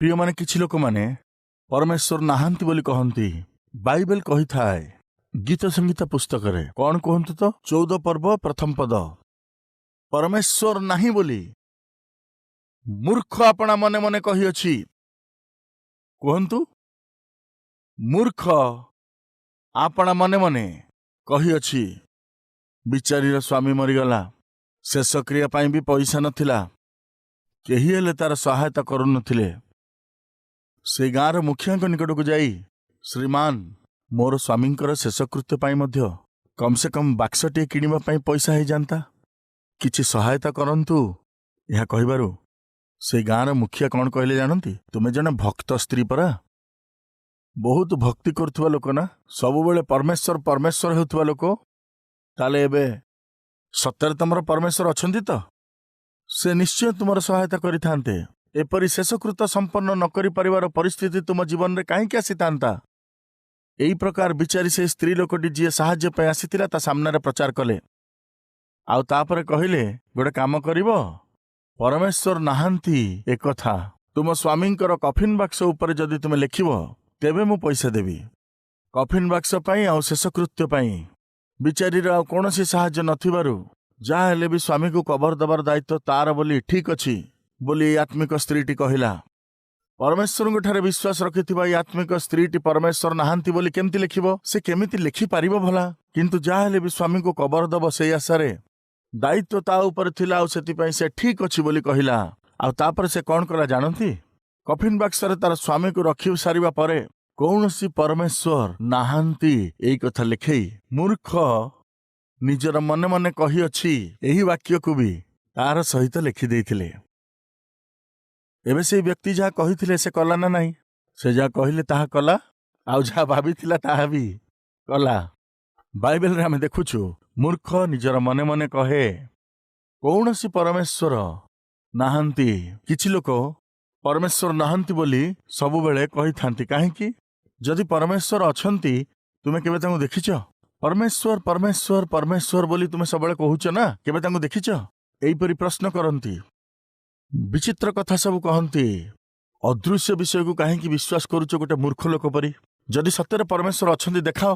ପ୍ରିୟମାନେ, କିଛି ଲୋକମାନେ ପରମେଶ୍ୱର ନାହାନ୍ତି ବୋଲି କହନ୍ତି। ବାଇବେଲ କହିଥାଏ ଗୀତ ସଂହିତା ପୁସ୍ତକରେ, କଣ କୁହନ୍ତୁ ତ, 14 ପର୍ବ ପ୍ରଥମ ପଦ, ପରମେଶ୍ୱର ନାହିଁ ବୋଲି ମୂର୍ଖ ଆପଣା ମନେ ମନେ କହିଅଛି। କୁହନ୍ତୁ, ମୂର୍ଖ ଆପଣା ମନେ ମନେ କହିଅଛି। ବିଚାରୀର ସ୍ୱାମୀ ମରିଗଲା। ଶେଷକ୍ରିୟା ପାଇଁ ବି ପଇସା ନଥିଲା। କେହି ହେଲେ ତାର ସହାୟତା କରୁନଥିଲେ। ସେ ଗାଁର ମୁଖିଆଙ୍କ ନିକଟକୁ ଯାଇ, "ଶ୍ରୀମାନ, ମୋର ସ୍ୱାମୀଙ୍କର ଶେଷକୃତ୍ୟ ପାଇଁ ମଧ୍ୟ କମ୍ସେ କମ୍ ବାକ୍ସଟିଏ କିଣିବା ପାଇଁ ପଇସା ହେଇଯାନ୍ତା, କିଛି ସହାୟତା କରନ୍ତୁ।" ଏହା କହିବାରୁ ସେ ଗାଁର ମୁଖିଆ କ'ଣ କହିଲେ ଜାଣନ୍ତି? "ତୁମେ ଜଣେ ଭକ୍ତ ସ୍ତ୍ରୀ ପରା? ବହୁତ ଭକ୍ତି କରୁଥିବା ଲୋକ ନା? ସବୁବେଳେ ପରମେଶ୍ୱର ପରମେଶ୍ୱର ହେଉଥିବା ଲୋକ। ତାହେଲେ ଏବେ ସତରେ ତମର ପରମେଶ୍ୱର ଅଛନ୍ତି ତ? ସେ ନିଶ୍ଚୟ ତୁମର ସହାୟତା କରିଥାନ୍ତେ। ଏପରି ଶେଷକୃତ୍ୟ ସମ୍ପନ୍ନ ନ କରିପାରିବାର ପରିସ୍ଥିତି ତୁମ ଜୀବନରେ କାହିଁକି ଆସିଥାନ୍ତା?" ଏହି ପ୍ରକାର ବିଚାରି ସେ ସ୍ତ୍ରୀ ଲୋକଟି, ଯିଏ ସାହାଯ୍ୟ ପାଇଁ ଆସିଥିଲା, ତା ସାମ୍ନାରେ ପ୍ରଚାର କଲେ। ଆଉ ତାପରେ କହିଲେ, "ଗୋଟେ କାମ କରିବ, ପରମେଶ୍ୱର ନାହାନ୍ତି ଏକଥା ତୁମ ସ୍ୱାମୀଙ୍କର କଫିନ ବାକ୍ସ ଉପରେ ଯଦି ତୁମେ ଲେଖିବ, ତେବେ ମୁଁ ପଇସା ଦେବି କଫିନ ବାକ୍ସ ପାଇଁ ଆଉ ଶେଷକୃତ୍ୟ ପାଇଁ।" ବିଚାରୀର ଆଉ କୌଣସି ସାହାଯ୍ୟ ନଥିବାରୁ ଯାହା ହେଲେ ବି ସ୍ୱାମୀକୁ କବର ଦେବାର ଦାୟିତ୍ୱ ତାର ବୋଲି, ଠିକ ଅଛି ବୋଲି ଏଇ ଆତ୍ମିକ ସ୍ତ୍ରୀଟି କହିଲା। ପରମେଶ୍ୱରଙ୍କ ଠାରେ ବିଶ୍ୱାସ ରଖିଥିବା ଏଇ ଆତ୍ମିକ ସ୍ତ୍ରୀଟି ପରମେଶ୍ୱର ନାହାନ୍ତି ବୋଲି କେମିତି ଲେଖିବ? ସେ କେମିତି ଲେଖିପାରିବ ଭଲା? କିନ୍ତୁ ଯାହା ହେଲେ ବି ସ୍ୱାମୀଙ୍କୁ କବର ଦେବ, ସେଇ ଆଶାରେ ଦାୟିତ୍ୱ ତା ଉପରେ ଥିଲା ଆଉ ସେଥିପାଇଁ ସେ ଠିକ ଅଛି ବୋଲି କହିଲା। ଆଉ ତାପରେ ସେ କଣ କଲା ଜାଣନ୍ତି? କଫିନ ବାକ୍ସରେ ତାର ସ୍ୱାମୀକୁ ରଖି ସାରିବା ପରେ କୌଣସି ପରମେଶ୍ୱର ନାହାନ୍ତି ଏଇ କଥା ଲେଖେଇ, ମୂର୍ଖ ନିଜର ମନେ ମନେ କହିଅଛି, ଏହି ବାକ୍ୟକୁ ବି ତାର ସହିତ ଲେଖିଦେଇଥିଲେ। ଏବେ ସେଇ ବ୍ୟକ୍ତି ଯାହା କହିଥିଲେ ସେ କଲା ନା ନାହିଁ? ସେ ଯାହା କହିଲେ ତାହା କଲା ଆଉ ଯାହା ଭାବିଥିଲା ତାହା ବି କଲା। ବାଇବେଲରେ ଆମେ ଦେଖୁଛୁ, ମୂର୍ଖ ନିଜର ମନେ ମନେ କହେ, କୌଣସି ପରମେଶ୍ୱର ନାହାନ୍ତି। କିଛି ଲୋକ ପରମେଶ୍ୱର ନାହାନ୍ତି ବୋଲି ସବୁବେଳେ କହିଥାନ୍ତି। କାହିଁକି? ଯଦି ପରମେଶ୍ୱର ଅଛନ୍ତି, ତୁମେ କେବେ ତାଙ୍କୁ ଦେଖିଛ? ପରମେଶ୍ୱର, ପରମେଶ୍ୱର, ପରମେଶ୍ୱର ବୋଲି ତୁମେ ସବୁବେଳେ କହୁଛ ନା, କେବେ ତାଙ୍କୁ ଦେଖିଛ? ଏହିପରି ପ୍ରଶ୍ନ କରନ୍ତି, ବିଚିତ୍ର କଥା ସବୁ କହନ୍ତି। ଅଦୃଶ୍ୟ ବିଷୟକୁ କାହିଁକି ବିଶ୍ୱାସ କରୁଛ ଗୋଟେ ମୂର୍ଖ ଲୋକ ପରି? ଯଦି ସତରେ ପରମେଶ୍ୱର ଅଛନ୍ତି, ଦେଖାଅ।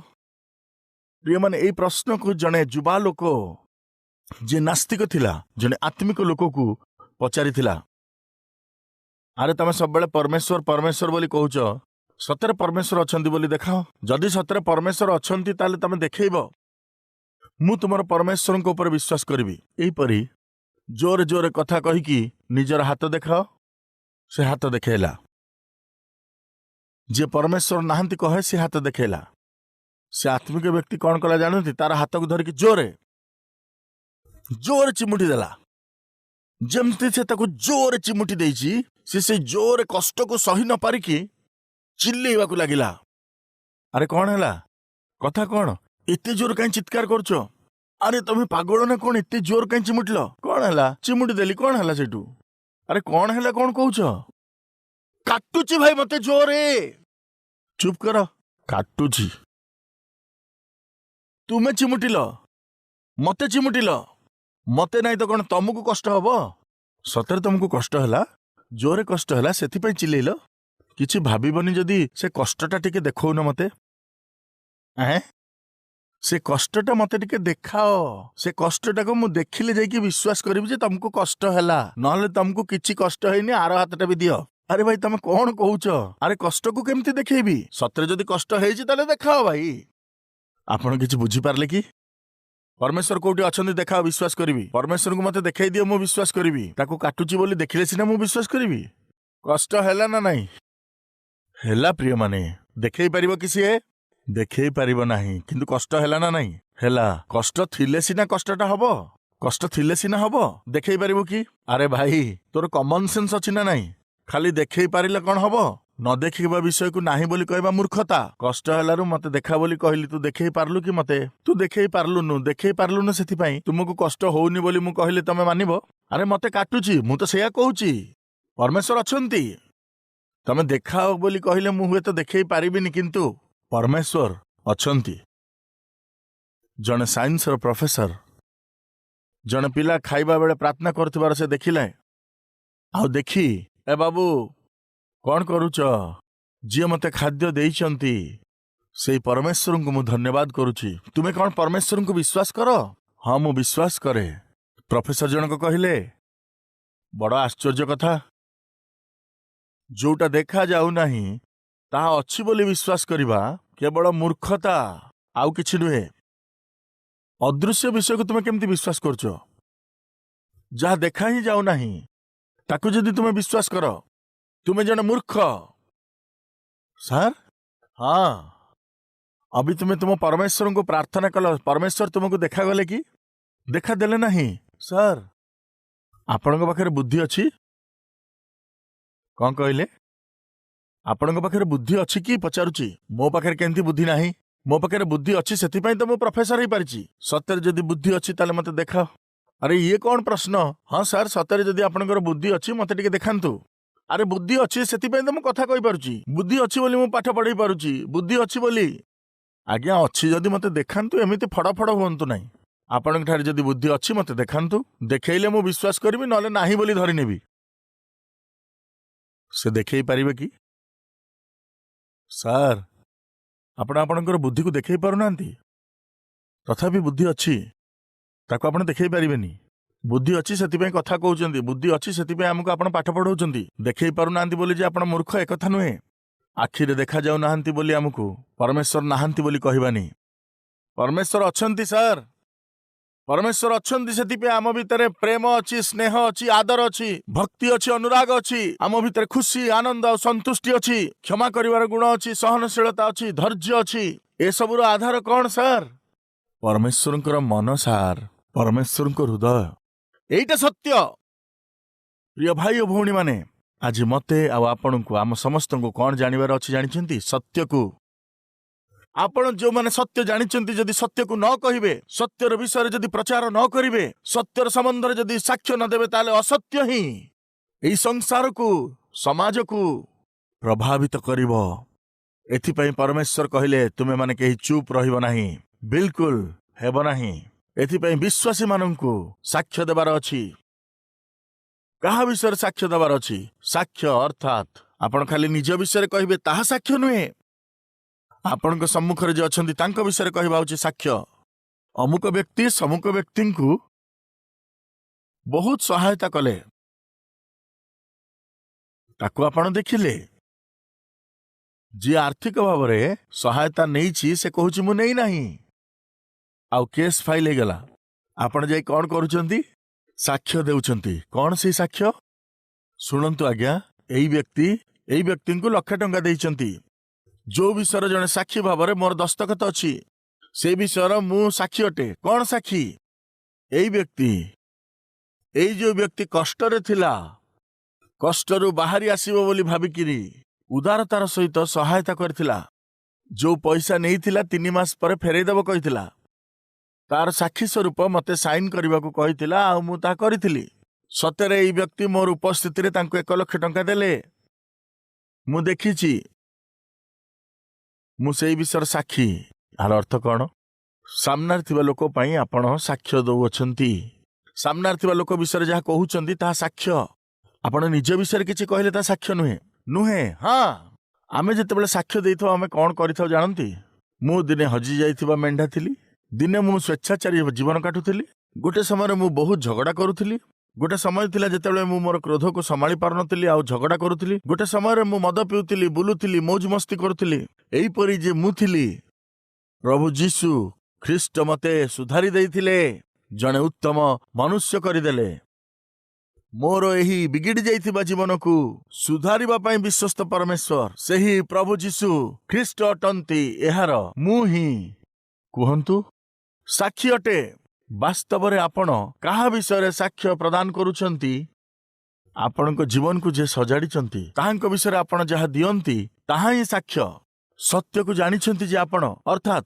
ପ୍ରିୟମାନେ, ଏଇ ପ୍ରଶ୍ନକୁ ଜଣେ ଯୁବା ଲୋକ, ଯିଏ ନାସ୍ତିକ ଥିଲା, ଜଣେ ଆତ୍ମିକ ଲୋକକୁ ପଚାରିଥିଲା। ଆରେ, ତମେ ସବୁବେଳେ ପରମେଶ୍ୱର ପରମେଶ୍ୱର ବୋଲି କହୁଛ, ସତରେ ପରମେଶ୍ୱର ଅଛନ୍ତି ବୋଲି ଦେଖାଅ। ଯଦି ସତରେ ପରମେଶ୍ୱର ଅଛନ୍ତି, ତାହେଲେ ତମେ ଦେଖେଇବ, ମୁଁ ତୁମର ପରମେଶ୍ୱରଙ୍କ ଉପରେ ବିଶ୍ୱାସ କରିବି। ଏହିପରି ଜୋରେ ଜୋରେ କଥା କହିକି ନିଜର ହାତ ଦେଖାଅ। ସେ ହାତ ଦେଖେଇଲା। ଯିଏ ପରମେଶ୍ୱର ନାହାନ୍ତି କହେ, ସେ ହାତ ଦେଖେଇଲା। ସେ ଆତ୍ମିକ ବ୍ୟକ୍ତି କଣ କଲା ଜାଣନ୍ତି? ତାର ହାତକୁ ଧରିକି ଜୋରେ ଜୋରେ ଚିମୁଟି ଦେଲା। ଯେମିତି ସେ ତାକୁ ଜୋରେ ଚିମୁଟି ଦେଇଛି, ସେ ସେଇ ଜୋରେ କଷ୍ଟକୁ ସହି ନ ପାରିକି ଚିଲ୍ଲେଇବାକୁ ଲାଗିଲା। ଆରେ, କଣ ହେଲା? କଥା କଣ? ଏତେ ଜୋର କାହିଁ ଚିତ୍କାର କରୁଛ? ଆରେ, ତମେ ପାଗଳ ନା କଣ? ଏତେ ଜୋର କାହିଁ ଚିମୁଟିଲ? କଣ ହେଲା? ଚିମୁଟି ଦେଲି, କଣ ହେଲା ସେଇଠୁ? ଆରେ, କଣ ହେଲା କଣ କହୁଛ? କାଟୁଛି ଭାଇ ମତେ ଜୋରେ। ଚୁପ୍ କର, କାଟୁଛି। ତୁମେ ଚିମୁଟିଲ, ମତେ ଚିମୁଟିଲ, ମତେ ନାଇଁ ତ କଣ ତମକୁ କଷ୍ଟ ହବ? ସତରେ ତମକୁ କଷ୍ଟ ହେଲା? ଜୋରେ କଷ୍ଟ ହେଲା, ସେଥିପାଇଁ ଚିଲେଇଲ? କିଛି ଭାବିବନି ଯଦି ସେ କଷ୍ଟଟା ଟିକେ ଦେଖଉନ ମତେ। ଏଁ, ସେ କଷ୍ଟଟା ମତେ ଟିକେ ଦେଖାଅ। ସେ କଷ୍ଟଟାକୁ ମୁଁ ଦେଖିଲେ ଯାଇକି ବିଶ୍ୱାସ କରିବି ଯେ ତମକୁ କଷ୍ଟ ହେଲା, ନହେଲେ ତମକୁ କିଛି କଷ୍ଟ ହେଇନି। ଆର ହାତଟା ବି ଦିଅ। ଆରେ ଭାଇ, ତମେ କଣ କହୁଛ? ଆରେ, କଷ୍ଟକୁ କେମିତି ଦେଖେଇବି? ସତରେ ଯଦି କଷ୍ଟ ହେଇଛି, ତାହେଲେ ଦେଖାଅ ଭାଇ। ଆପଣ କିଛି ବୁଝିପାରିଲେ କି? ପରମେଶ୍ୱର କୋଉଠି ଅଛନ୍ତି ଦେଖାଅ, ବିଶ୍ୱାସ କରିବି। ପରମେଶ୍ୱରଙ୍କୁ ମତେ ଦେଖେଇ ଦିଅ, ମୁଁ ବିଶ୍ୱାସ କରିବି। ତାକୁ କାଟୁଛି ବୋଲି ଦେଖିଲେ ସିନା ମୁଁ ବିଶ୍ୱାସ କରିବି। କଷ୍ଟ ହେଲା ନା ନାହିଁ? ହେଲା। ପ୍ରିୟମାନେ, ଦେଖେଇ ପାରିବ କି ସିଏ? ଦେଖେଇ ପାରିବ ନାହିଁ। କିନ୍ତୁ କଷ୍ଟ ହେଲା ନା ନାହିଁ? ହେଲା। କଷ୍ଟ ଥିଲେ ସିନା କଷ୍ଟଟା ହବ। କଷ୍ଟ ଥିଲେ ସିନା ହବ। ଦେଖେଇ ପାରିବ କି? ଆରେ ଭାଇ, ତୋର କମନ ସେନ୍ସ ଅଛି ନା ନାହିଁ? ଖାଲି ଦେଖେଇ ପାରିଲେ କଣ ହବ? ନ ଦେଖିବା ବିଷୟକୁ ନାହିଁ ବୋଲି କହିବା ମୂର୍ଖତା। କଷ୍ଟ ହେଲାରୁ ମତେ ଦେଖା ବୋଲି କହିଲି, ତୁ ଦେଖେଇ ପାରିଲୁ କି ମତେ? ତୁ ଦେଖେଇ ପାରିଲୁନୁ। ଦେଖେଇ ପାରିଲୁନୁ, ସେଥିପାଇଁ ତୁମକୁ କଷ୍ଟ ହଉନି ବୋଲି ମୁଁ କହିଲେ ତମେ ମାନିବ? ଆରେ, ମତେ କାଟୁଛି, ମୁଁ ତ ସେଇଆ କହୁଛି। ପରମେଶ୍ୱର ଅଛନ୍ତି, ତମେ ଦେଖାଅ ବୋଲି କହିଲେ ମୁଁ ହୁଏତ ଦେଖେଇ ପାରିବିନି, କିନ୍ତୁ ପରମେଶ୍ୱର ଅଛନ୍ତି। ଜଣେ ସାଇନ୍ସର ପ୍ରଫେସର, ଜଣେ ପିଲା ଖାଇବା ବେଳେ ପ୍ରାର୍ଥନା କରୁଥିବାର ସେ ଦେଖିଲେ। ଆଉ ଦେଖି, "ଏ ବାବୁ, କ'ଣ କରୁଛ? ଯିଏ ମୋତେ ଖାଦ୍ୟ ଦେଇଛନ୍ତି, ସେଇ ପରମେଶ୍ୱରଙ୍କୁ ମୁଁ ଧନ୍ୟବାଦ କରୁଛି। ତୁମେ କ'ଣ ପରମେଶ୍ୱରଙ୍କୁ ବିଶ୍ୱାସ କର? ହଁ, ମୁଁ ବିଶ୍ୱାସ କରେ। ପ୍ରଫେସର ଜଣକ କହିଲେ, ବଡ଼ ଆଶ୍ଚର୍ଯ୍ୟ କଥା, ଯୋଉଟା ଦେଖାଯାଉନାହିଁ ତାହା ଅଛି ବୋଲି ବିଶ୍ୱାସ କରିବା କେବଳ ମୂର୍ଖତା, ଆଉ କିଛି ନୁହେଁ। ଅଦୃଶ୍ୟ ବିଷୟକୁ ତୁମେ କେମିତି ବିଶ୍ୱାସ କରୁଛ? ଯାହା ଦେଖା ହିଁ ଯାଉନାହିଁ, ତାକୁ ଯଦି ତୁମେ ବିଶ୍ୱାସ କର, ତୁମେ ଜଣେ ମୂର୍ଖ। ସାର୍, ହଁ, ଅବି ତୁମେ ତୁମ ପରମେଶ୍ୱରଙ୍କୁ ପ୍ରାର୍ଥନା କଲ, ପରମେଶ୍ୱର ତୁମକୁ ଦେଖାଗଲେ କି? ଦେଖାଦେଲେ ନାହିଁ। ସାର୍, ଆପଣଙ୍କ ପାଖରେ ବୁଦ୍ଧି ଅଛି? କଣ କହିଲେ? ଆପଣଙ୍କ ପାଖରେ ବୁଦ୍ଧି ଅଛି କି ପଚାରୁଛି। ମୋ ପାଖରେ କେମିତି ବୁଦ୍ଧି ନାହିଁ? ମୋ ପାଖରେ ବୁଦ୍ଧି ଅଛି, ସେଥିପାଇଁ ତ ମୁଁ ପ୍ରଫେସର ହେଇପାରିଛି। ସତରେ ଯଦି ବୁଦ୍ଧି ଅଛି, ତାହେଲେ ମୋତେ ଦେଖାଅ। ଆରେ, ଇଏ କଣ ପ୍ରଶ୍ନ? ହଁ ସାର୍, ସତରେ ଯଦି ଆପଣଙ୍କର ବୁଦ୍ଧି ଅଛି, ମୋତେ ଟିକେ ଦେଖାନ୍ତୁ। ଆରେ, ବୁଦ୍ଧି ଅଛି, ସେଥିପାଇଁ ତ ମୁଁ କଥା କହିପାରୁଛି। ବୁଦ୍ଧି ଅଛି ବୋଲି ମୁଁ ପାଠ ପଢ଼େଇ ପାରୁଛି। ବୁଦ୍ଧି ଅଛି ବୋଲି। ଆଜ୍ଞା, ଅଛି ଯଦି ମୋତେ ଦେଖାନ୍ତୁ। ଏମିତି ଫଡ଼ ଫଡ଼ ହୁଅନ୍ତୁ ନାହିଁ। ଆପଣଙ୍କ ଠାରେ ଯଦି ବୁଦ୍ଧି ଅଛି, ମୋତେ ଦେଖାନ୍ତୁ। ଦେଖେଇଲେ ମୁଁ ବିଶ୍ୱାସ କରିବି, ନହେଲେ ନାହିଁ ବୋଲି ଧରିନେବି। ସେ ଦେଖେଇ ପାରିବେ କି? ସାର୍, ଆପଣ ଆପଣଙ୍କର ବୁଦ୍ଧିକୁ ଦେଖେଇ ପାରୁନାହାନ୍ତି, ତଥାପି ବୁଦ୍ଧି ଅଛି, ତାକୁ ଆପଣ ଦେଖେଇ ପାରିବେନି। ବୁଦ୍ଧି ଅଛି, ସେଥିପାଇଁ କଥା କହୁଛନ୍ତି। ବୁଦ୍ଧି ଅଛି, ସେଥିପାଇଁ ଆମକୁ ଆପଣ ପାଠ ପଢ଼ାଉଛନ୍ତି। ଦେଖେଇ ପାରୁନାହାନ୍ତି ବୋଲି ଯେ ଆପଣ ମୂର୍ଖ, ଏକଥା ନୁହେଁ। ଆଖିରେ ଦେଖାଯାଉନାହାନ୍ତି ବୋଲି ଆମକୁ ପରମେଶ୍ୱର ନାହାନ୍ତି ବୋଲି କହିବାନି। ପରମେଶ୍ୱର ଅଛନ୍ତି ସାର୍, ପରମେଶ୍ୱର ଅଛନ୍ତି। ସେଥିପାଇଁ ଆମ ଭିତରେ ପ୍ରେମ ଅଛି, ସ୍ନେହ ଅଛି, ଆଦର ଅଛି, ଭକ୍ତି ଅଛି, ଅନୁରାଗ ଅଛି। ଆମ ଭିତରେ ଖୁସି, ଆନନ୍ଦ ଆଉ ସନ୍ତୁଷ୍ଟି ଅଛି। କ୍ଷମା କରିବାର ଗୁଣ ଅଛି, ସହନଶୀଳତା ଅଛି, ଧୈର୍ଯ୍ୟ ଅଛି। ଏସବୁର ଆଧାର କଣ ସାର୍? ପରମେଶ୍ୱରଙ୍କର ମନ ସାର୍, ପରମେଶ୍ୱରଙ୍କ ହୃଦୟ। ଏଇଟା ସତ୍ୟ। ପ୍ରିୟ ଭାଇ ଓ ଭଉଣୀମାନେ, ଆଜି ମତେ ଆଉ ଆପଣଙ୍କୁ, ଆମ ସମସ୍ତଙ୍କୁ କଣ ଜାଣିବାର ଅଛି ଜାଣିଛନ୍ତି? ସତ୍ୟକୁ। ଆପଣ ଯେଉଁମାନେ ସତ୍ୟ ଜାଣିଛନ୍ତି, ଯଦି ସତ୍ୟକୁ ନ କହିବେ, ସତ୍ୟର ବିଷୟରେ ଯଦି ପ୍ରଚାର ନ କରିବେ, ସତ୍ୟର ସମ୍ବନ୍ଧରେ ଯଦି ସାକ୍ଷ୍ୟ ନ ଦେବେ, ତାହେଲେ ଅସତ୍ୟ ହିଁ ଏଇ ସଂସାରକୁ, ସମାଜକୁ ପ୍ରଭାବିତ କରିବ। ଏଥିପାଇଁ ପରମେଶ୍ୱର କହିଲେ, ତୁମେମାନେ କେହି ଚୁପ୍ ରହିବ ନାହିଁ, ବିଲକୁଲ ହେବ ନାହିଁ। ଏଥିପାଇଁ ବିଶ୍ୱାସୀମାନଙ୍କୁ ସାକ୍ଷ୍ୟ ଦେବାର ଅଛି। କାହା ବିଷୟରେ ସାକ୍ଷ୍ୟ ଦେବାର ଅଛି? ସାକ୍ଷ୍ୟ ଅର୍ଥାତ୍ ଆପଣ ଖାଲି ନିଜ ବିଷୟରେ କହିବେ, ତାହା ସାକ୍ଷ୍ୟ ନୁହେଁ। ଆପଣଙ୍କ ସମ୍ମୁଖରେ ଯେ ଅଛନ୍ତି, ତାଙ୍କ ବିଷୟରେ କହିବା ହେଉଛି ସାକ୍ଷ୍ୟ। ଅମୁକ ବ୍ୟକ୍ତି ସମୁକ ବ୍ୟକ୍ତିଙ୍କୁ ବହୁତ ସହାୟତା କଲେ, ତାକୁ ଆପଣ ଦେଖିଲେ। ଯିଏ ଆର୍ଥିକ ଭାବରେ ସହାୟତା ନେଇଛି, ସେ କହୁଛି ମୁଁ ନେଇନାହିଁ, ଆଉ କେସ୍ ଫାଇଲ ହେଇଗଲା। ଆପଣ ଯାଇ କଣ କରୁଛନ୍ତି? ସାକ୍ଷ୍ୟ ଦେଉଛନ୍ତି। କଣ ସେଇ ସାକ୍ଷ୍ୟ? ଶୁଣନ୍ତୁ ଆଜ୍ଞା, ଏଇ ବ୍ୟକ୍ତି ଏଇ ବ୍ୟକ୍ତିଙ୍କୁ ଲକ୍ଷେ ଟଙ୍କା ଦେଇଛନ୍ତି, ଯୋଉ ବିଷୟରେ ଜଣେ ସାକ୍ଷୀ ଭାବରେ ମୋର ଦସ୍ତଖତ ଅଛି, ସେଇ ବିଷୟର ମୁଁ ସାକ୍ଷୀ ଅଟେ। କଣ ସାକ୍ଷୀ? ଏଇ ବ୍ୟକ୍ତି, ଏଇ ଯୋଉ ବ୍ୟକ୍ତି କଷ୍ଟରେ ଥିଲା, କଷ୍ଟରୁ ବାହାରି ଆସିବ ବୋଲି ଭାବିକିରି ଉଦାରତାର ସହିତ ସହାୟତା କରିଥିଲା। ଯୋଉ ପଇସା ନେଇଥିଲା, 3 ମାସ ପରେ ଫେରେଇଦେବ କହିଥିଲା। ତାର ସାକ୍ଷୀ ସ୍ୱରୂପ ମତେ ସାଇନ୍ କରିବାକୁ କହିଥିଲା, ଆଉ ମୁଁ ତାହା କରିଥିଲି। ସତରେ ଏଇ ବ୍ୟକ୍ତି ମୋର ଉପସ୍ଥିତିରେ ତାଙ୍କୁ 1 ଲକ୍ଷ ଟଙ୍କା ଦେଲେ, ମୁଁ ଦେଖିଛି, ମୁଁ ସେଇ ବିଷୟର ସାକ୍ଷୀ। ଏହାର ଅର୍ଥ କଣ? ସାମ୍ନାରେ ଥିବା ଲୋକ ପାଇଁ ଆପଣ ସାକ୍ଷ୍ୟ ଦଉଅଛନ୍ତି। ସାମ୍ନାରେ ଥିବା ଲୋକ ବିଷୟରେ ଯାହା କହୁଛନ୍ତି, ତାହା ସାକ୍ଷ୍ୟ। ଆପଣ ନିଜ ବିଷୟରେ କିଛି କହିଲେ ତାହା ସାକ୍ଷ୍ୟ ନୁହେଁ, ନୁହେଁ। ହଁ, ଆମେ ଯେତେବେଳେ ସାକ୍ଷ୍ୟ ଦେଇଥାଉ, ଆମେ କଣ କରିଥାଉ ଜାଣନ୍ତି? ମୁଁ ଦିନେ ହଜି ଯାଇଥିବା ମେଣ୍ଢା ଥିଲି। ଦିନେ ମୁଁ ସ୍ୱେଚ୍ଛାଚାରୀ ଜୀବନ କାଟୁଥିଲି। ଗୋଟେ ସମୟରେ ମୁଁ ବହୁତ ଝଗଡ଼ା କରୁଥିଲି। ଗୋଟେ ସମୟ ଥିଲା, ଯେତେବେଳେ ମୁଁ ମୋର କ୍ରୋଧକୁ ସମ୍ଭାଳି ପାରୁନଥିଲି ଆଉ ଝଗଡ଼ା କରୁଥିଲି। ଗୋଟେ ସମୟରେ ମୁଁ ମଦ ପିଉଥିଲି, ବୁଲୁଥିଲି, ମୌଜ ମସ୍ତି କରୁଥିଲି। ଏହିପରି ଯେ ମୁଁ ଥିଲି, ପ୍ରଭୁ ଯୀଶୁ ଖ୍ରୀଷ୍ଟ ମତେ ସୁଧାରି ଦେଇଥିଲେ, ଜଣେ ଉତ୍ତମ ମନୁଷ୍ୟ କରିଦେଲେ। ମୋର ଏହି ବିଗିଡ଼ି ଯାଇଥିବା ଜୀବନକୁ ସୁଧାରିବା ପାଇଁ ବିଶ୍ୱସ୍ତ ପରମେଶ୍ୱର ସେହି ପ୍ରଭୁ ଯୀଶୁ ଖ୍ରୀଷ୍ଟ ଅଟନ୍ତି। ଏହାର ମୁଁ ହିଁ, କୁହନ୍ତୁ, ସାକ୍ଷୀ ଅଟେ। ବାସ୍ତବରେ ଆପଣ କାହା ବିଷୟରେ ସାକ୍ଷ୍ୟ ପ୍ରଦାନ କରୁଛନ୍ତି? ଆପଣଙ୍କ ଜୀବନକୁ ଯେ ସଜାଡ଼ିଛନ୍ତି, ତାହାଙ୍କ ବିଷୟରେ ଆପଣ ଯାହା ଦିଅନ୍ତି, ତାହା ହିଁ ସାକ୍ଷ୍ୟ। ସତ୍ୟକୁ ଜାଣିଛନ୍ତି ଯେ ଆପଣ, ଅର୍ଥାତ୍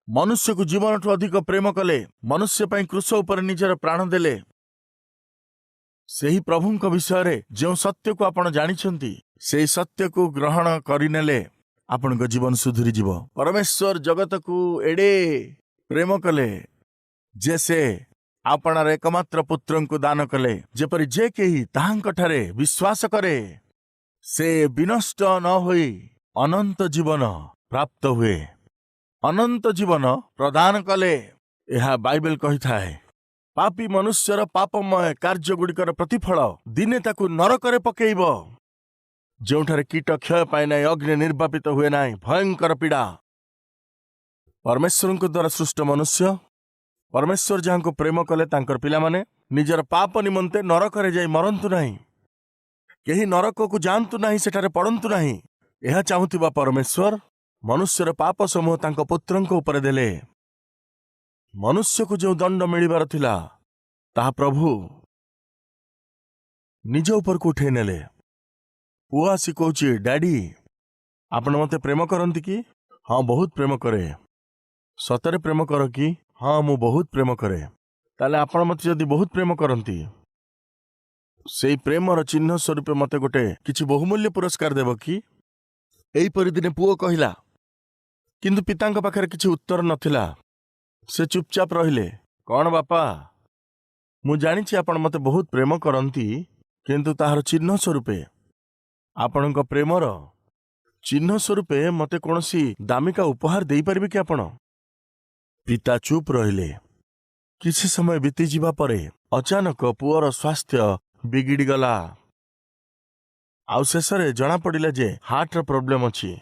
ମନୁଷ୍ୟକୁ ଜୀବନଠୁ ଅଧିକ ପ୍ରେମ କଲେ, ମନୁଷ୍ୟ ପାଇଁ କ୍ରୁଶ ଉପରେ ନିଜର ପ୍ରାଣ ଦେଲେ, ସେହି ପ୍ରଭୁଙ୍କ ବିଷୟରେ ଯେଉଁ ସତ୍ୟକୁ ଆପଣ ଜାଣିଛନ୍ତି, ସେହି ସତ୍ୟକୁ ଗ୍ରହଣ କରିନେଲେ ଆପଣଙ୍କ ଜୀବନ ସୁଧୁରିଯିବ। ପରମେଶ୍ୱର ଜଗତକୁ ଏଡ଼େ ପ୍ରେମ କଲେ ଯେ ସେ ଆପଣାର ଏକମାତ୍ର ପୁତ୍ରଙ୍କୁ ଦାନ କଲେ, ଯେପରି ଯେ କେହି ତାହାଙ୍କଠାରେ ବିଶ୍ୱାସ କରେ, ସେ ବିନଷ୍ଟ ନ ହୋଇ ଅନନ୍ତ ଜୀବନ ପ୍ରାପ୍ତ ହୁଏ। ଅନନ୍ତ ଜୀବନ ପ୍ରଦାନ କଲେ, ଏହା ବାଇବେଲ କହିଥାଏ। ପାପୀ ମନୁଷ୍ୟର ପାପମୟ କାର୍ଯ୍ୟଗୁଡ଼ିକର ପ୍ରତିଫଳ ଦିନେ ତାକୁ ନରକରେ ପକେଇବ, ଯେଉଁଠାରେ କୀଟ କ୍ଷୟ ପାଏ ନାହିଁ, ଅଗ୍ନି ନିର୍ବାପିତ ହୁଏ ନାହିଁ, ଭୟଙ୍କର ପୀଡ଼ା। ପରମେଶ୍ୱରଙ୍କ ଦ୍ୱାରା ସୃଷ୍ଟ ମନୁଷ୍ୟ, ପରମେଶ୍ୱର ଯାହାଙ୍କୁ ପ୍ରେମ କଲେ, ତାଙ୍କର ପିଲାମାନେ ନିଜର ପାପ ନିମନ୍ତେ ନରକରେ ଯାଇ ମରନ୍ତୁ ନାହିଁ, କେହି ନରକକୁ ଯାଆନ୍ତୁ ନାହିଁ, ସେଠାରେ ପଡ଼ନ୍ତୁ ନାହିଁ, ଏହା ଚାହୁଁଥିବା ପରମେଶ୍ୱର ମନୁଷ୍ୟର ପାପ ସମୂହ ତାଙ୍କ ପୁତ୍ରଙ୍କ ଉପରେ ଦେଲେ। ମନୁଷ୍ୟକୁ ଯେଉଁ ଦଣ୍ଡ ମିଳିବାର ଥିଲା, ତାହା ପ୍ରଭୁ ନିଜ ଉପରକୁ ଉଠେଇ ନେଲେ। ପୁଅ ଆସି କହୁଛି, "ଡାଡି, ଆପଣ ମୋତେ ପ୍ରେମ କରନ୍ତି କି?" "ହଁ, ବହୁତ ପ୍ରେମ କରେ।" "ସତରେ ପ୍ରେମ କର କି?" "ହଁ, ମୁଁ ବହୁତ ପ୍ରେମ କରେ।" "ତାହେଲେ ଆପଣ ମୋତେ ଯଦି ବହୁତ ପ୍ରେମ କରନ୍ତି, ସେଇ ପ୍ରେମର ଚିହ୍ନ ସ୍ୱରୂପ ମୋତେ ଗୋଟେ କିଛି ବହୁମୂଲ୍ୟ ପୁରସ୍କାର ଦେବ କି?" ଏହିପରି ଦିନେ ପୁଅ କହିଲା। କିନ୍ତୁ ପିତାଙ୍କ ପାଖରେ କିଛି ଉତ୍ତର ନଥିଲା। ସେ ଚୁପଚାପ ରହିଲେ। "କ'ଣ ବାପା, ମୁଁ ଜାଣିଛି ଆପଣ ମୋତେ ବହୁତ ପ୍ରେମ କରନ୍ତି, କିନ୍ତୁ ତାହାର ଚିହ୍ନ ସ୍ୱରୂପେ, ଆପଣଙ୍କ ପ୍ରେମର ଚିହ୍ନ ସ୍ୱରୂପେ ମୋତେ କୌଣସି ଦାମିକା ଉପହାର ଦେଇପାରିବେ କି ଆପଣ?" ପିତା ଚୁପ୍ ରହିଲେ। କିଛି ସମୟ ବିତିଯିବା ପରେ ଅଚାନକ ପୁଅର ସ୍ୱାସ୍ଥ୍ୟ ବିଗିଡ଼ିଗଲା ଆଉ ଶେଷରେ ଜଣାପଡ଼ିଲା ଯେ ହାର୍ଟର ପ୍ରୋବ୍ଲେମ ଅଛି।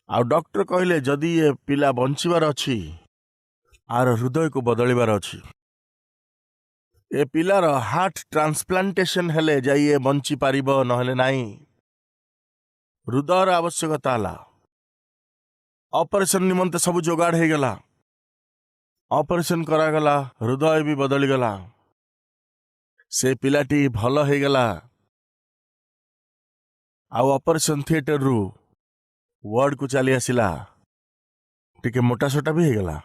ଆଉ ଡକ୍ଟର କହିଲେ, ଯଦି ଏ ପିଲା ବଞ୍ଚିବାର ଅଛି, ଆର ହୃଦୟକୁ ବଦଳିବାର ଅଛି। ଏ ପିଲାର ହାର୍ଟ ଟ୍ରାନ୍ସପ୍ଲାଣ୍ଟେସନ ହେଲେ ଯାଇ ଏ ବଞ୍ଚି ପାରିବ, ନହେଲେ ନାହିଁ। ହୃଦୟର ଆବଶ୍ୟକତା ହେଲା। ଅପରେସନ ନିମନ୍ତେ ସବୁ ଯୋଗାଡ଼ ହେଇଗଲା। ଅପରେସନ କରାଗଲା, ହୃଦୟ ବି ବଦଳିଗଲା। ସେ ପିଲାଟି ଭଲ ହେଇଗଲା ଆଉ ଅପରେସନ ଥିଏଟରରୁ ୱାର୍ଡକୁ ଚାଲି ଆସିଲା। ଟିକେ ମୋଟାସୋଟା ବି ହେଇଗଲା।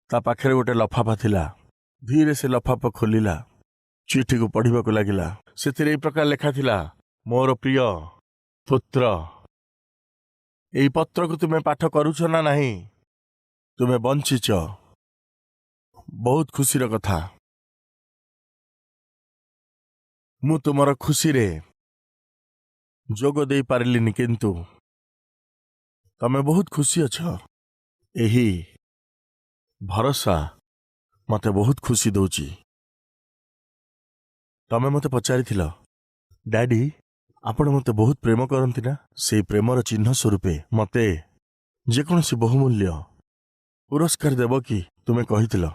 ତା ପାଖରେ ଗୋଟେ ଲଫାଫା ଥିଲା। ଧୀରେ ସେ ଲଫାଫା ଖୋଲିଲା, ଚିଠିକୁ ପଢ଼ିବାକୁ ଲାଗିଲା। ସେଥିରେ ଏଇ ପ୍ରକାର ଲେଖା ଥିଲା, "ମୋର ପ୍ରିୟ ପୁତ୍ର, ଏଇ ପତ୍ରକୁ ତୁମେ ପାଠ କରୁଛ ନା ନାହିଁ? ତୁମେ ବଞ୍ଚିଛ, ବହୁତ ଖୁସିର କଥା। ମୁଁ ତୁମର ଖୁସିରେ ଯୋଗ ଦେଇପାରିଲିନି, କିନ୍ତୁ ତମେ ବହୁତ ଖୁସି ଅଛ, ଏହି ଭରସା ମତେ ବହୁତ ଖୁସି ଦଉଛି। ତମେ ମୋତେ ପଚାରିଥିଲ, 'ଡାଡି, ଆପଣ ମୋତେ ବହୁତ ପ୍ରେମ କରନ୍ତି ନା? ସେଇ ପ୍ରେମର ଚିହ୍ନ ସ୍ୱରୂପେ ମୋତେ ଯେକୌଣସି ବହୁମୂଲ୍ୟ ପୁରସ୍କାର ଦେବ କି?' ତୁମେ କହିଥିଲ।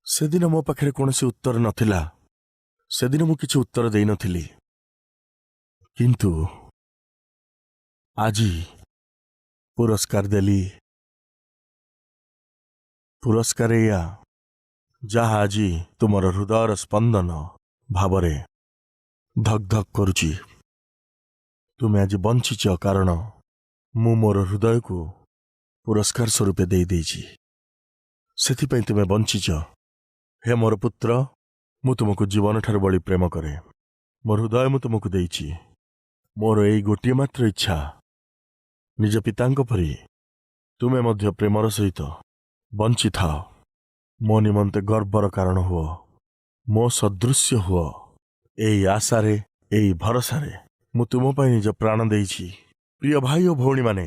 ସେଦିନ ମୋ ପାଖରେ କୌଣସି ଉତ୍ତର ନଥିଲା। ସେଦିନ ମୁଁ କିଛି ଉତ୍ତର ଦେଇନଥିଲି, କିନ୍ତୁ ଆଜି ପୁରସ୍କାର ଦେଲି। ପୁରସ୍କାର ଏଇଆ, ଯାହା ଆଜି ତୁମର ହୃଦୟର ସ୍ପନ୍ଦନ ଭାବରେ ଧକ୍ ଧକ୍ କରୁଛି। ତୁମେ ଆଜି ବଞ୍ଚିଛ, କାରଣ ମୁଁ ମୋର ହୃଦୟକୁ ପୁରସ୍କାର ସ୍ୱରୂପେ ଦେଇଦେଇଛି। ସେଥିପାଇଁ ତୁମେ ବଞ୍ଚିଛ। ହେ ମୋର ପୁତ୍ର, ମୁଁ ତୁମକୁ ଜୀବନଠାରୁ ବଳି ପ୍ରେମ କରେ। ମୋ ହୃଦୟ ମୁଁ ତୁମକୁ ଦେଇଛି। ମୋର ଏଇ ଗୋଟିଏ ମାତ୍ର ଇଚ୍ଛା, ନିଜ ପିତାଙ୍କ ପରି ତୁମେ ମଧ୍ୟ ପ୍ରେମର ସହିତ ବଞ୍ଚିଥାଅ। ମୋ ନିମନ୍ତେ ଗର୍ବର କାରଣ ହୁଅ, ମୋ ସଦୃଶ୍ୟ ହୁଅ। ଏଇ ଆଶାରେ, ଏଇ ଭରସାରେ ମୁଁ ତୁମ ପାଇଁ ନିଜ ପ୍ରାଣ ଦେଇଛି।" ପ୍ରିୟ ଭାଇ ଓ ଭଉଣୀମାନେ,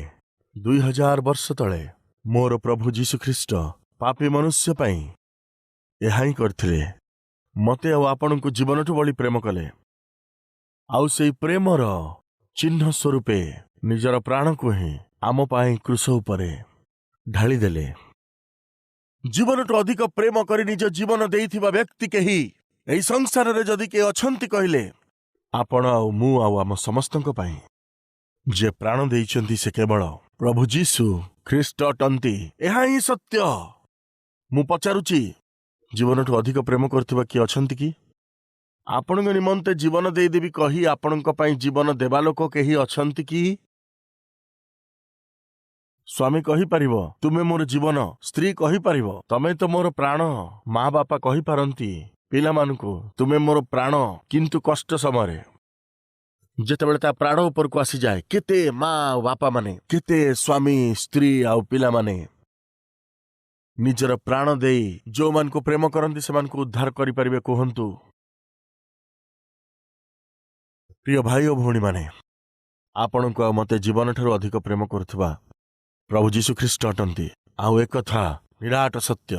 2000 ବର୍ଷ ତଳେ ମୋର ପ୍ରଭୁ ଯୀଶୁଖ୍ରୀଷ୍ଟ ପାପୀ ମନୁଷ୍ୟ ପାଇଁ ଏହା ହିଁ କରିଥିଲେ। ମୋତେ ଆଉ ଆପଣଙ୍କୁ ଜୀବନଠୁ ବଳି ପ୍ରେମ କଲେ ଆଉ ସେଇ ପ୍ରେମର ଚିହ୍ନ ସ୍ୱରୂପେ ନିଜର ପ୍ରାଣକୁ ହିଁ ଆମ ପାଇଁ କ୍ରୁଶ ଉପରେ ଢାଳିଦେଲେ। ଜୀବନଠୁ ଅଧିକ ପ୍ରେମ କରି ନିଜ ଜୀବନ ଦେଇଥିବା ବ୍ୟକ୍ତି କେହି ଏହି ସଂସାରରେ ଯଦି କିଏ ଅଛନ୍ତି କହିଲେ, ଆପଣ ଆଉ ମୁଁ ଆଉ ଆମ ସମସ୍ତଙ୍କ ପାଇଁ ଯେ ପ୍ରାଣ ଦେଇଛନ୍ତି, ସେ କେବଳ ପ୍ରଭୁ ଯୀଶୁ ଖ୍ରୀଷ୍ଟ ଅଟନ୍ତି। ଏହା ହିଁ ସତ୍ୟ। ମୁଁ ପଚାରୁଛି, ଜୀବନଠୁ ଅଧିକ ପ୍ରେମ କରୁଥିବା କିଏ ଅଛନ୍ତି କି? ଆପଣଙ୍କ ନିମନ୍ତେ ଜୀବନ ଦେଇଦେବି କହି ଆପଣଙ୍କ ପାଇଁ ଜୀବନ ଦେବା ଲୋକ କେହି ଅଛନ୍ତି କି? ସ୍ୱାମୀ କହିପାରିବ, "ତୁମେ ମୋର ଜୀବନ।" ସ୍ତ୍ରୀ କହିପାରିବ, "ତମେ ତ ମୋର ପ୍ରାଣ।" ମା ବାପା କହିପାରନ୍ତି ପିଲାମାନଙ୍କୁ, "ତୁମେ ମୋର ପ୍ରାଣ।" କିନ୍ତୁ କଷ୍ଟ ସମୟରେ ଯେତେବେଳେ ତା ପ୍ରାଣ ଉପରକୁ ଆସିଯାଏ, କେତେ ମା ଆଉ ବାପାମାନେ, କେତେ ସ୍ୱାମୀ, ସ୍ତ୍ରୀ ଆଉ ପିଲାମାନେ ନିଜର ପ୍ରାଣ ଦେଇ ଯେଉଁମାନଙ୍କୁ ପ୍ରେମ କରନ୍ତି ସେମାନଙ୍କୁ ଉଦ୍ଧାର କରିପାରିବେ, କୁହନ୍ତୁ? ପ୍ରିୟ ଭାଇ ଓ ଭଉଣୀମାନେ, ଆପଣଙ୍କୁ ଆଉ ମୋତେ ଜୀବନଠାରୁ ଅଧିକ ପ୍ରେମ କରୁଥିବା ପ୍ରଭୁ ଯୀଶୁ ଖ୍ରୀଷ୍ଟ ଅଟନ୍ତି। ଆଉ ଏକଥା ନିରାଟ ସତ୍ୟ।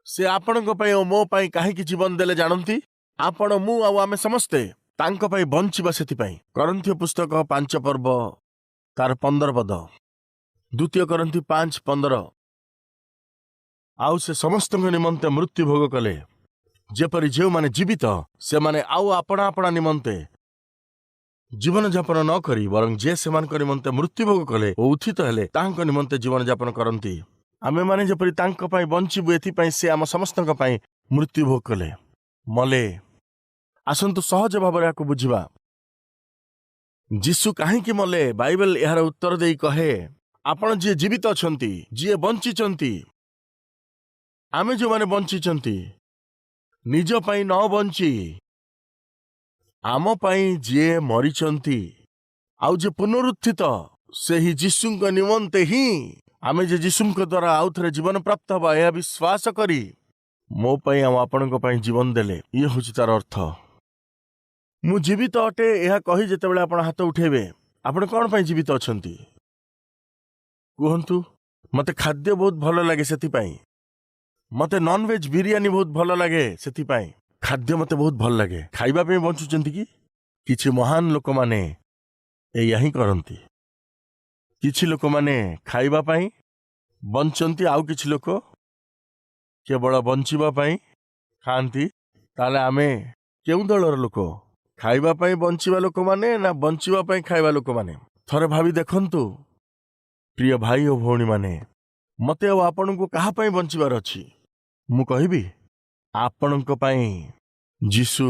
ସେ ଆପଣଙ୍କ ପାଇଁ ଓ ମୋ ପାଇଁ କାହିଁକି ଜୀବନ ଦେଲେ ଜାଣନ୍ତି? ଆପଣ, ମୁଁ ଆଉ ଆମେ ସମସ୍ତେ ତାଙ୍କ ପାଇଁ ବଞ୍ଚିବା ସେଥିପାଇଁ। କରିନ୍ଥୀୟ ପୁସ୍ତକ 5 ପର୍ବ ତାର 15 ପଦ। ଦ୍ୱିତୀୟ କରିନ୍ଥୀ 5:15। ଆଉ ସେ ସମସ୍ତଙ୍କ ନିମନ୍ତେ ମୃତ୍ୟୁ ଭୋଗ କଲେ, ଯେପରି ଯେଉଁମାନେ ଜୀବିତ ସେମାନେ ଆଉ ଆପଣା ଆପଣା ନିମନ୍ତେ ଜୀବନଯାପନ ନ କରି ବରଂ ଯେ ସେମାନଙ୍କ ନିମନ୍ତେ ମୃତ୍ୟୁଭୋଗ କଲେ ଓ ଉତ୍ଥିତ ହେଲେ, ତାହାଙ୍କ ନିମନ୍ତେ ଜୀବନଯାପନ କରନ୍ତି। ଆମେମାନେ ଯେପରି ତାଙ୍କ ପାଇଁ ବଞ୍ଚିବୁ, ଏଥିପାଇଁ ସେ ଆମ ସମସ୍ତଙ୍କ ପାଇଁ ମୃତ୍ୟୁଭୋଗ କଲେ, ମଲେ। ଆସନ୍ତୁ ସହଜ ଭାବରେ ଏହାକୁ ବୁଝିବା। ଯୀଶୁ କାହିଁକି ମଲେ? ବାଇବେଲ ଏହାର ଉତ୍ତର ଦେଇ କହେ, ଆପଣ ଯିଏ ଜୀବିତ ଅଛନ୍ତି, ଯିଏ ବଞ୍ଚିଛନ୍ତି, ଆମେ ଯେଉଁମାନେ ବଞ୍ଚିଛନ୍ତି, ନିଜ ପାଇଁ ନ ବଞ୍ଚି ଆମ ପାଇଁ ଯିଏ ମରିଛନ୍ତି ଆଉ ଯିଏ ପୁନରୁତ୍ଥିତ, ସେହି ଯୀଶୁଙ୍କ ନିମନ୍ତେ ହିଁ ଆମେ ଯେ ଯୀଶୁଙ୍କ ଦ୍ୱାରା ଆଉ ଥରେ ଜୀବନ ପ୍ରାପ୍ତ ହେବା, ଏହା ବିଶ୍ୱାସ କରି ମୋ ପାଇଁ ଆଉ ଆପଣଙ୍କ ପାଇଁ ଜୀବନ ଦେଲେ। ଇଏ ହେଉଛି ତାର ଅର୍ଥ। ମୁଁ ଜୀବିତ ଅଟେ, ଏହା କହି ଯେତେବେଳେ ଆପଣ ହାତ ଉଠେଇବେ, ଆପଣ କ'ଣ ପାଇଁ ଜୀବିତ ଅଛନ୍ତି କୁହନ୍ତୁ? ମୋତେ ଖାଦ୍ୟ ବହୁତ ଭଲ ଲାଗେ ସେଥିପାଇଁ। ମୋତେ ନନଭେଜ୍ ବିରିୟାନୀ ବହୁତ ଭଲ ଲାଗେ ସେଥିପାଇଁ। ଖାଦ୍ୟ ମୋତେ ବହୁତ ଭଲ ଲାଗେ। ଖାଇବା ପାଇଁ ବଞ୍ଚୁଛନ୍ତି କି? କିଛି ମହାନ ଲୋକମାନେ ଏଇଆ ହିଁ କରନ୍ତି। କିଛି ଲୋକମାନେ ଖାଇବା ପାଇଁ ବଞ୍ଚନ୍ତି, ଆଉ କିଛି ଲୋକ କେବଳ ବଞ୍ଚିବା ପାଇଁ ଖାଆନ୍ତି। ତାହେଲେ ଆମେ କେଉଁ ଦଳର ଲୋକ? ଖାଇବା ପାଇଁ ବଞ୍ଚିବା ଲୋକମାନେ ନା ବଞ୍ଚିବା ପାଇଁ ଖାଇବା ଲୋକମାନେ? ଥରେ ଭାବି ଦେଖନ୍ତୁ, ପ୍ରିୟ ଭାଇ ଓ ଭଉଣୀମାନେ। ମୋତେ ଆଉ ଆପଣଙ୍କୁ କାହା ପାଇଁ ବଞ୍ଚିବାର ଅଛି? ମୁଁ କହିବି, ଆପଣଙ୍କ ପାଇଁ ଯୀଶୁ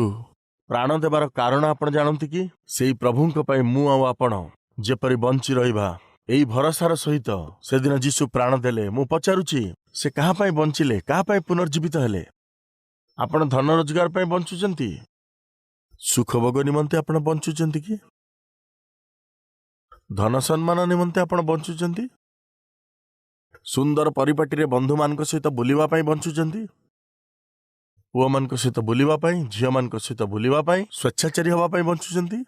ପ୍ରାଣ ଦେବାର କାରଣ ଆପଣ ଜାଣନ୍ତି କି? ସେଇ ପ୍ରଭୁଙ୍କ ପାଇଁ ମୁଁ ଆଉ ଆପଣ ଯେପରି ବଞ୍ଚି ରହିବା, ଏଇ ଭରସାର ସହିତ ସେଦିନ ଯୀଶୁ ପ୍ରାଣ ଦେଲେ। ମୁଁ ପଚାରୁଛି, ସେ କାହା ପାଇଁ ବଞ୍ଚିଲେ? କାହା ପାଇଁ ପୁନର୍ଜୀବିତ ହେଲେ? ଆପଣ ଧନ ରୋଜଗାର ପାଇଁ ବଞ୍ଚୁଛନ୍ତି? ସୁଖଭୋଗ ନିମନ୍ତେ ଆପଣ ବଞ୍ଚୁଛନ୍ତି କି? ଧନ ସମ୍ମାନ ନିମନ୍ତେ ଆପଣ ବଞ୍ଚୁଛନ୍ତି? ସୁନ୍ଦର ପରିପାଟିରେ ବନ୍ଧୁମାନଙ୍କ ସହିତ ବୁଲିବା ପାଇଁ ବଞ୍ଚୁଛନ୍ତି? ପୁଅମାନଙ୍କ ସହିତ ବୁଲିବା ପାଇଁ, ଝିଅମାନଙ୍କ ସହିତ ବୁଲିବା ପାଇଁ, ସ୍ୱେଚ୍ଛାଚାରୀ ହେବା ପାଇଁ ବଞ୍ଚୁଛନ୍ତି?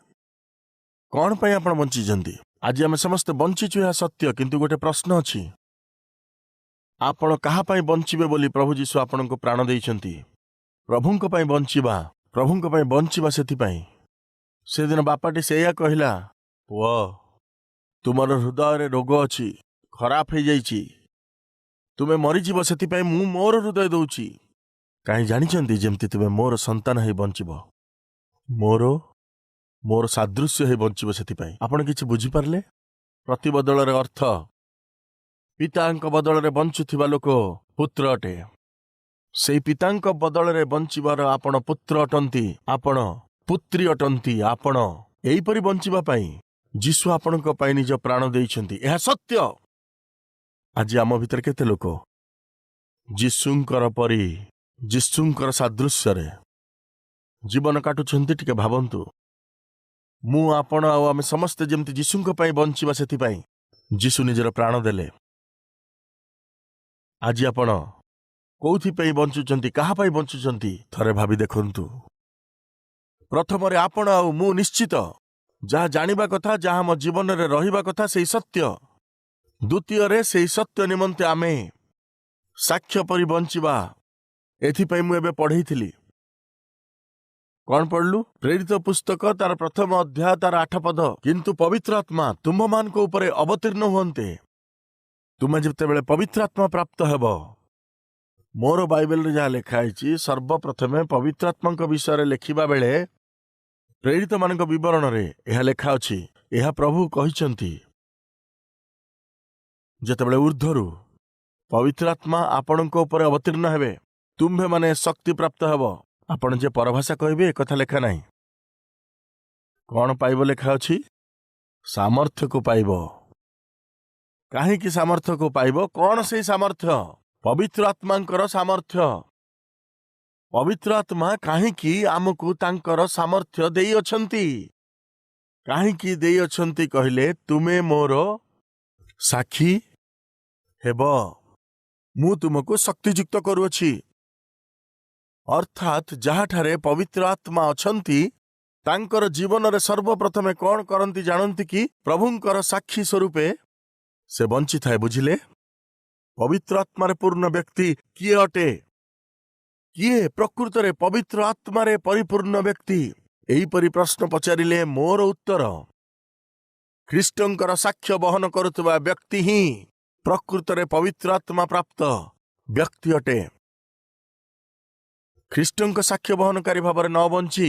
କ'ଣ ପାଇଁ ଆପଣ ବଞ୍ଚିଛନ୍ତି? ଆଜି ଆମେ ସମସ୍ତେ ବଞ୍ଚିଛୁ, ଏହା ସତ୍ୟ। କିନ୍ତୁ ଗୋଟେ ପ୍ରଶ୍ନ ଅଛି, ଆପଣ କାହା ପାଇଁ ବଞ୍ଚିବେ ବୋଲି ପ୍ରଭୁ ଯୀଶୁ ଆପଣଙ୍କୁ ପ୍ରାଣ ଦେଇଛନ୍ତି? ପ୍ରଭୁଙ୍କ ପାଇଁ ବଞ୍ଚିବା, ପ୍ରଭୁଙ୍କ ପାଇଁ ବଞ୍ଚିବା ସେଥିପାଇଁ। ସେଦିନ ବାପାଟି ସେଇଆ କହିଲା, "ପୁଅ, ତୁମର ହୃଦୟରେ ରୋଗ ଅଛି, ଖରାପ ହେଇଯାଇଛି, ତୁମେ ମରିଯିବ। ସେଥିପାଇଁ ମୁଁ ମୋର ହୃଦୟ ଦଉଛି। କାହିଁ ଜାଣିଛନ୍ତି? ଯେମିତି ତୁମେ ମୋର ସନ୍ତାନ ହେଇ ବଞ୍ଚିବ, ମୋର ମୋର ସାଦୃଶ୍ୟ ହେଇ ବଞ୍ଚିବ ସେଥିପାଇଁ।" ଆପଣ କିଛି ବୁଝିପାରିଲେ? ପ୍ରତିବଦଳରେ ଅର୍ଥ, ପିତାଙ୍କ ବଦଳରେ ବଞ୍ଚୁଥିବା ଲୋକ ପୁତ୍ର ଅଟେ। ସେଇ ପିତାଙ୍କ ବଦଳରେ ବଞ୍ଚିବାର ଆପଣ ପୁତ୍ର ଅଟନ୍ତି, ଆପଣ ପୁତ୍ରୀ ଅଟନ୍ତି। ଆପଣ ଏହିପରି ବଞ୍ଚିବା ପାଇଁ ଯୀଶୁ ଆପଣଙ୍କ ପାଇଁ ନିଜ ପ୍ରାଣ ଦେଇଛନ୍ତି। ଏହା ସତ୍ୟ। ଆଜି ଆମ ଭିତରେ କେତେ ଲୋକ ଯୀଶୁଙ୍କର ପରି, ଯୀଶୁଙ୍କର ସାଦୃଶ୍ୟରେ ଜୀବନ କାଟୁଛନ୍ତି? ଟିକେ ଭାବନ୍ତୁ। ମୁଁ, ଆପଣ ଆଉ ଆମେ ସମସ୍ତେ ଯେମିତି ଯୀଶୁଙ୍କ ପାଇଁ ବଞ୍ଚିବା, ସେଥିପାଇଁ ଯୀଶୁ ନିଜର ପ୍ରାଣ ଦେଲେ। ଆଜି ଆପଣ କୋଉଥିପାଇଁ ବଞ୍ଚୁଛନ୍ତି? କାହା ପାଇଁ ବଞ୍ଚୁଛନ୍ତି? ଥରେ ଭାବି ଦେଖନ୍ତୁ। ପ୍ରଥମରେ ଆପଣ ଆଉ ମୁଁ ନିଶ୍ଚିତ ଯାହା ଜାଣିବା କଥା, ଯାହା ଆମ ଜୀବନରେ ରହିବା କଥା, ସେଇ ସତ୍ୟ। ଦ୍ୱିତୀୟରେ, ସେଇ ସତ୍ୟ ନିମନ୍ତେ ଆମେ ସାକ୍ଷ୍ୟ ପରି ବଞ୍ଚିବା। ଏଥିପାଇଁ ମୁଁ ଏବେ ପଢ଼େଇଥିଲି। କଣ ପଢ଼ିଲୁ? ପ୍ରେରିତ ପୁସ୍ତକ ତାର ପ୍ରଥମ ଅଧ୍ୟାୟ ତାର 8 ପଦ। କିନ୍ତୁ ପବିତ୍ର ଆତ୍ମା ତୁମ୍ଭମାନଙ୍କ ଉପରେ ଅବତୀର୍ଣ୍ଣ ହୁଅନ୍ତେ, ତୁମେ ଯେତେବେଳେ ପବିତ୍ର ଆତ୍ମା ପ୍ରାପ୍ତ ହେବ। ମୋର ବାଇବେଲରେ ଯାହା ଲେଖା ହେଇଛି, ସର୍ବପ୍ରଥମେ ପବିତ୍ର ଆତ୍ମାଙ୍କ ବିଷୟରେ ଲେଖିବା ବେଳେ ପ୍ରେରିତମାନଙ୍କ ବିବରଣରେ ଏହା ଲେଖା ଅଛି। ଏହା ପ୍ରଭୁ କହିଛନ୍ତି, ଯେତେବେଳେ ଉର୍ଦ୍ଧ୍ୱରୁ ପବିତ୍ର ଆତ୍ମା ଆପଣଙ୍କ ଉପରେ ଅବତୀର୍ଣ୍ଣ ହେବେ, ତୁମ୍ଭେମାନେ ଶକ୍ତି ପ୍ରାପ୍ତ ହେବ। ଆପଣ ଯେ ପରଭାଷା କହିବେ, ଏକଥା ଲେଖା ନାହିଁ। କଣ ପାଇବ ଲେଖା ଅଛି? ସାମର୍ଥ୍ୟକୁ ପାଇବ। କାହିଁକି ସାମର୍ଥ୍ୟକୁ ପାଇବ? କଣ ସେଇ ସାମର୍ଥ୍ୟ? ପବିତ୍ର ଆତ୍ମାଙ୍କର ସାମର୍ଥ୍ୟ। ପବିତ୍ର ଆତ୍ମା କାହିଁକି ଆମକୁ ତାଙ୍କର ସାମର୍ଥ୍ୟ ଦେଇଅଛନ୍ତି? କାହିଁକି ଦେଇଅଛନ୍ତି କହିଲେ, ତୁମେ ମୋର ସାକ୍ଷୀ ହେବ, ମୁଁ ତୁମକୁ ଶକ୍ତିଯୁକ୍ତ କରୁଅଛି। ଅର୍ଥାତ୍ ଯାହାଠାରେ ପବିତ୍ର ଆତ୍ମା ଅଛନ୍ତି, ତାଙ୍କର ଜୀବନରେ ସର୍ବପ୍ରଥମେ କ'ଣ କରନ୍ତି ଜାଣନ୍ତି କି? ପ୍ରଭୁଙ୍କର ସାକ୍ଷୀ ସ୍ୱରୂପେ ସେ ବଞ୍ଚିଥାଏ। ବୁଝିଲେ? ପବିତ୍ର ଆତ୍ମାରେ ପୂର୍ଣ୍ଣ ବ୍ୟକ୍ତି କିଏ ଅଟେ? କିଏ ପ୍ରକୃତରେ ପବିତ୍ର ଆତ୍ମାରେ ପରିପୂର୍ଣ୍ଣ ବ୍ୟକ୍ତି? ଏହିପରି ପ୍ରଶ୍ନ ପଚାରିଲେ ମୋର ଉତ୍ତର, ଖ୍ରୀଷ୍ଟଙ୍କର ସାକ୍ଷ୍ୟ ବହନ କରୁଥିବା ବ୍ୟକ୍ତି ହିଁ ପ୍ରକୃତରେ ପବିତ୍ର ଆତ୍ମା ପ୍ରାପ୍ତ ବ୍ୟକ୍ତି ଅଟେ। ଖ୍ରୀଷ୍ଟଙ୍କ ସାକ୍ଷ୍ୟ ବହନକାରୀ ଭାବରେ ନ ବଞ୍ଚି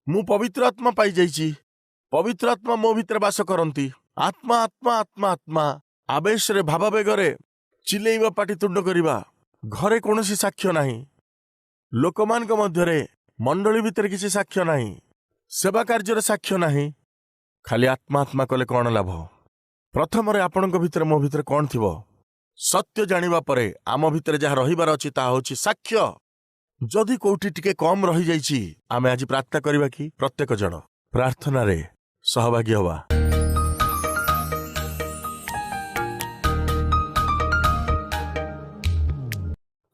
ମୁଁ ପବିତ୍ର ଆତ୍ମା ପାଇଯାଇଛି, ପବିତ୍ର ଆତ୍ମା ମୋ ଭିତରେ ବାସ କରନ୍ତି, ଆତ୍ମା ଆତ୍ମା ଆତ୍ମା ଆତ୍ମା, ଆବେଶରେ ଭାବାବେଗରେ ଚିଲେଇବା, ପାଟିତୁଣ୍ଡ କରିବା, ଘରେ କୌଣସି ସାକ୍ଷ୍ୟ ନାହିଁ, ଲୋକମାନଙ୍କ ମଧ୍ୟରେ ମଣ୍ଡଳୀ ଭିତରେ କିଛି ସାକ୍ଷ୍ୟ ନାହିଁ, ସେବା କାର୍ଯ୍ୟରେ ସାକ୍ଷ୍ୟ ନାହିଁ, ଖାଲି ଆତ୍ମା ଆତ୍ମା କଲେ କ'ଣ ଲାଭ? ପ୍ରଥମରେ ଆପଣଙ୍କ ଭିତରେ ମୋ ଭିତରେ କ'ଣ ଥିବ? ସତ୍ୟ ଜାଣିବା ପରେ ଆମ ଭିତରେ ଯାହା ରହିବାର ଅଛି ତାହା ହେଉଛି ସାକ୍ଷ୍ୟ। ଯଦି କୋଉଠି ଟିକେ କମ୍ ରହିଯାଇଛି, ଆମେ ଆଜି ପ୍ରାର୍ଥନା କରିବା କି? ପ୍ରତ୍ୟେକ ଜଣ ପ୍ରାର୍ଥନାରେ ସହଭାଗୀ ହବା।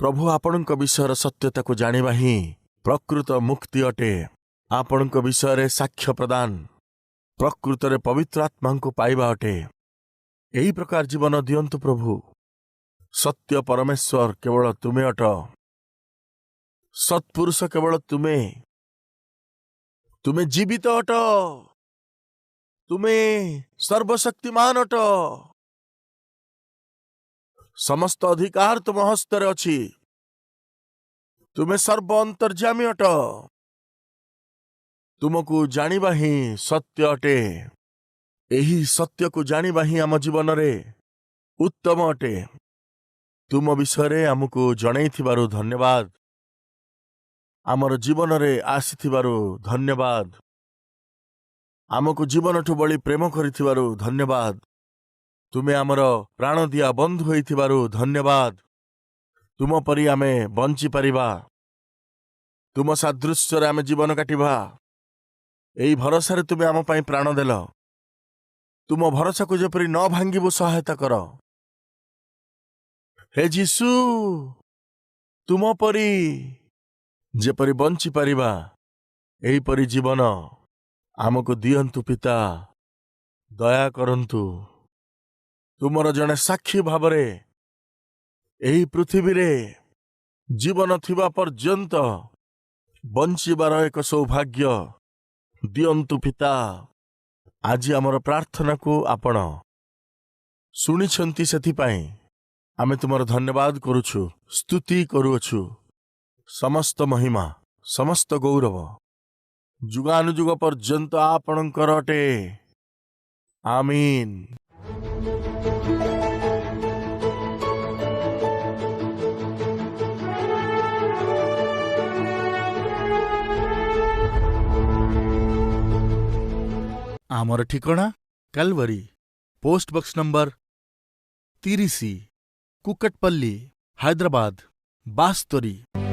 ପ୍ରଭୁ, ଆପଣଙ୍କ ବିଷୟର ସତ୍ୟତାକୁ ଜାଣିବା ହିଁ ପ୍ରକୃତ ମୁକ୍ତି ଅଟେ। ଆପଣଙ୍କ ବିଷୟରେ ସାକ୍ଷ୍ୟ ପ୍ରଦାନ ପ୍ରକୃତରେ ପବିତ୍ର ଆତ୍ମାଙ୍କୁ ପାଇବା ଅଟେ। ଏହି ପ୍ରକାର ଜୀବନ ଦିଅନ୍ତୁ ପ୍ରଭୁ। ସତ୍ୟ ପରମେଶ୍ୱର କେବଳ ତୁମେ ଅଟ, ସତ୍ପୁରୁଷ କେବଳ ତୁମେ, ତୁମେ ଜୀବିତ ଅଟ, ତୁମେ ସର୍ବଶକ୍ତିମାନ ଅଟ, ସମସ୍ତ ଅଧିକାର ତୁମ ହସ୍ତରେ ଅଛି, ତୁମେ ସର୍ବ ଅନ୍ତର୍ଯାମୀ ଅଟ। ତୁମକୁ ଜାଣିବା ହିଁ ସତ୍ୟ ଅଟେ। ଏହି ସତ୍ୟକୁ ଜାଣିବା ହିଁ ଆମ ଜୀବନରେ ଉତ୍ତମ ଅଟେ। ତୁମ ବିଷୟରେ ଆମକୁ ଜଣେଇଥିବାରୁ ଧନ୍ୟବାଦ। ଆମର ଜୀବନରେ ଆସିଥିବାରୁ ଧନ୍ୟବାଦ। ଆମକୁ ଜୀବନଠୁ ବଳି ପ୍ରେମ କରିଥିବାରୁ ଧନ୍ୟବାଦ। ତୁମେ ଆମର ପ୍ରାଣ ଦିଆ ବନ୍ଧୁ ହୋଇଥିବାରୁ ଧନ୍ୟବାଦ। ତୁମ ପରି ଆମେ ବଞ୍ଚିପାରିବା, ତୁମ ସାଦୃଶ୍ୟରେ ଆମେ ଜୀବନ କାଟିବା, ଏହି ଭରସାରେ ତୁମେ ଆମ ପାଇଁ ପ୍ରାଣ ଦେଲ। ତୁମ ଭରସାକୁ ଯେପରି ନ ଭାଙ୍ଗିବୁ ସହାୟତା କର। ହେ ଯୀଶୁ, ତୁମ ପରି ଯେପରି ବଞ୍ଚିପାରିବା ଏହିପରି ଜୀବନ ଆମକୁ ଦିଅନ୍ତୁ ପିତା, ଦୟା କରନ୍ତୁ। ତୁମର ଜଣେ ସାକ୍ଷୀ ଭାବରେ ଏହି ପୃଥିବୀରେ ଜୀବନ ଥିବା ପର୍ଯ୍ୟନ୍ତ ବଞ୍ଚିବାର ଏକ ସୌଭାଗ୍ୟ ଦିଅନ୍ତୁ ପିତା। ଆଜି ଆମର ପ୍ରାର୍ଥନାକୁ ଆପଣ ଶୁଣିଛନ୍ତି, ସେଥିପାଇଁ ଆମେ ତୁମର ଧନ୍ୟବାଦ କରୁଛୁ, ସ୍ତୁତି କରୁଅଛୁ। ସମସ୍ତ ମହିମା, ସମସ୍ତ ଗୌରବ ଯୁଗାନୁଯୁଗ ପର୍ଯ୍ୟନ୍ତ ଆପଣଙ୍କର ଅଟେ। ଆମିନ। ଆମର ଠିକଣା କାଲଭରି, post box number 30, Kukatpally, Hyderabad 72।